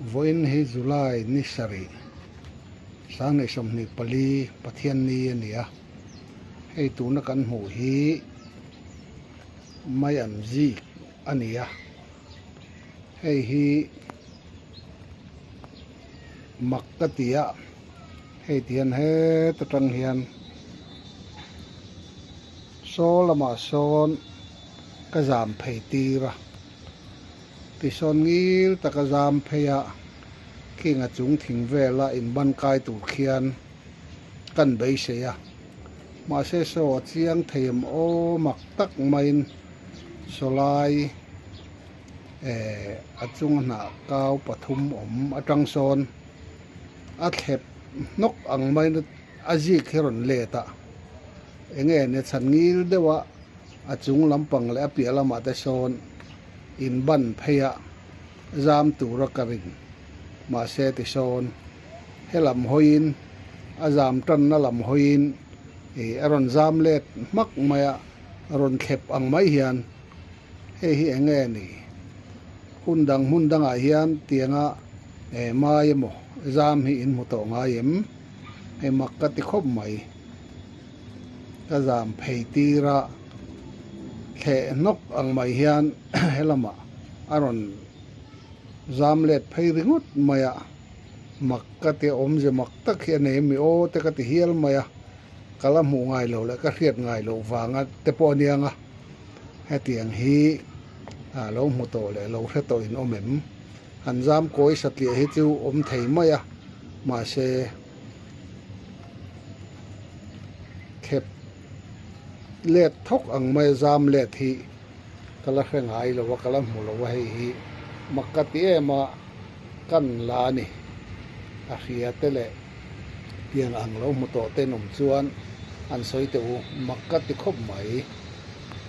Vawiin hi July ni sarih, 2024 Pathianni a ni a, hei tuna kan hmuh hi mai an zik a ni a, hei hi mak ka ti a, hei ti hian heta tang hian saw lamah sawn ka zam phei tir a. Tisawn ngil taka zam phei a, khing a chung thing vela inban kai tur khian kan beisei a. Mahse saw a chiang thei em aw mak tak maiin sawlai eh a chunga hnah kau pathum awm atang sawn a thlep hnawk ang maiin a zik hi a rawn let a, enge nia chhan ngil deuh a. A chung lampang leh a piah lamah te sawn in ban phei a zam tura ka ring. Mahse tisawn he lam hawiin a zam tanna lam hawiin ih a rawn zam let hmak mai a, rawn thlep ang mai hian hei hi eng nge ni? Hun dang hmun dangah hian tianga eh mai emaw zam hi in hmu tawh ngai em? Hei mak ka ti khawp mai. Ka zam phei tir a, thleh hnawk ang mai hian helamah a rawn zam let phei ringawt mai a, mak ka ti awmze mak tak hi a nei ami aw te ka ti hial mai a, ka la hmuh ngai lo leh ka hriat ngai loh vanga te pawh a niang a, hetiang hi lo hmu tawh leh lo hre tawh in awm em? Han zam kawi satliah hi chu awm thei mai a, mahse. Khep let thawk ang mai a zam let hi ka la hre ngai lo a ka la hmu lo a hei hi mak ka ti em a kan la a ni a hria te leh tiang ang lo hmu tawh te an awm chuan an sawi teh u mak ka ti khawp mai.